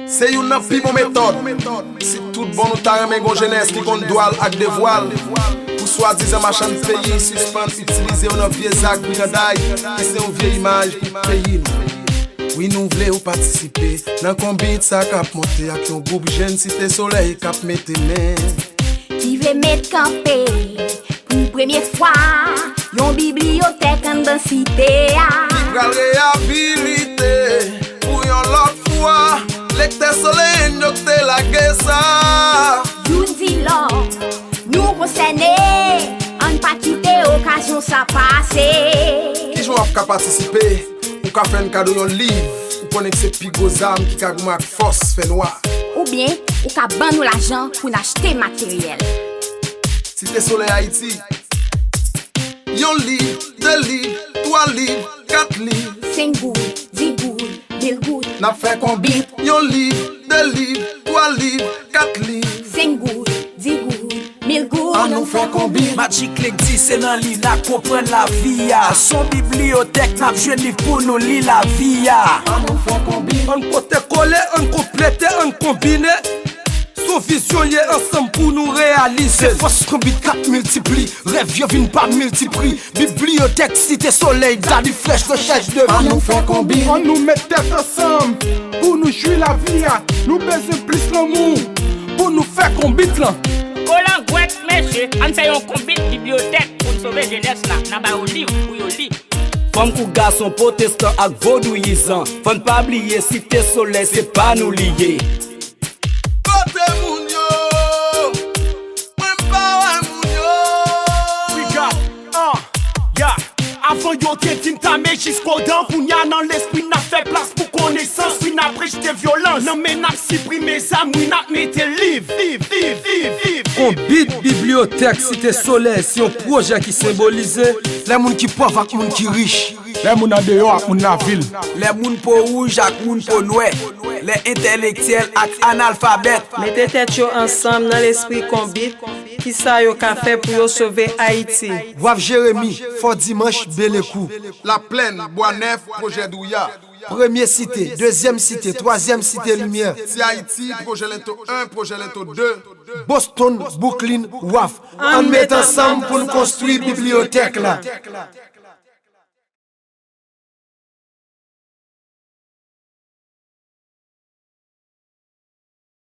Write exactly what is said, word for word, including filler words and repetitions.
Se youn nan pi bon metòd. Si tout bon nou ta renmen gon jenès ki konn dwa l ak devwa l, pou swadizan machann peyi sispann itilize yo nan vye zak briganday ki se yon vye imaj pou peyi nou. Wi, nou vle ou patisipe nan konbit sa k ap monte ak yon gwoup jèn Site Solèy k ap mete men. Ki vle met kanpe pou premye fwa yon bibliyotèk anndan site a. Ki pral reyabilite pou yon lòt fwa lektè Solèy yo k te lage sa. Youn di lòt, nou konsène, ann pa kite okazyon sa pase. Kijan w ap ka patisipe? Ou ka fè n kado yon liv. Ou konnen k se pi gwo zam ki ka goumen ak fòs fènwa. Oubyen, ou ka ban nou lajan pou n achte materyèl. Site Solèy Ayiti. Yon liv, de liv, twa liv, kat liv. Senk goud, dis goud, mil goud. N ap fè konbit. Yon liv, de liv, twa liv, kat liv. Senk goud, dis goud, mil goud. Ann nou fè konbit. Magic Link di se nan li n a konprann lavi a. S on bibliyotèk n ap jwenn liv pou nou li lavi a. Ann nou fè konbit. Ann pote kole, ann konplete, ann konbine. S on vizyon ye ansanm pou nou reyalize. Se fòs konbit k ap miltipli, rèv yo vin pa miltipri. Bibliyotèk Site Solèy, Daddy Fresh, rechèch de vi. Ann nou fè konbit. Ann nou met tèt ansanm pou nou jwi lavi a. Nou bezwen plis lanmou pou nou fè konbit lan. Kolangwèt, mesye, ann fè yon konbit bibliyotèk pou n sove jenès la. N a ba yo liv pou yo li. Fanm kou gason, pwotestan ak vodouyizan, fò n pa bliye Site Solèy se pa nou li ye. Kote moun yo? Mwen m pa wè moun yo. Piga, ah, ya. Avan yo te di n tame jiskodan, kounye a nan lespri n ap fè plas pou konesans. Wi, n ap rejte vyolans. Nan men n ap siprime zam, wi, n ap mete liv, liv, liv, liv, liv. Konbit Bibliyotèk Site Solèy se yon pwojè ki senbolize lè moun ki pòv ak moun ki rich. Lè moun andeyò ak moun lavil. Lè moun po wouj ak moun po nwè. Lè entèlektyèl ak analfabèt. Mete tèt yo ansanm nan lespri konbit, kisa yo ka fè pou yo sove Ayiti? Waf Jeremi, Fò Dimanch, Belekou. Laplèn, Bwa Nèf, Pwojè Douya. Premye Site, Dezyèm Site, Twazyèm Site Limyè. Ti Ayiti, Pwojè Lento en, Pwojè Lento de. Boston, Bwouklin, Waf. Ann met ansanm pou n konstwi bibliyotèk la.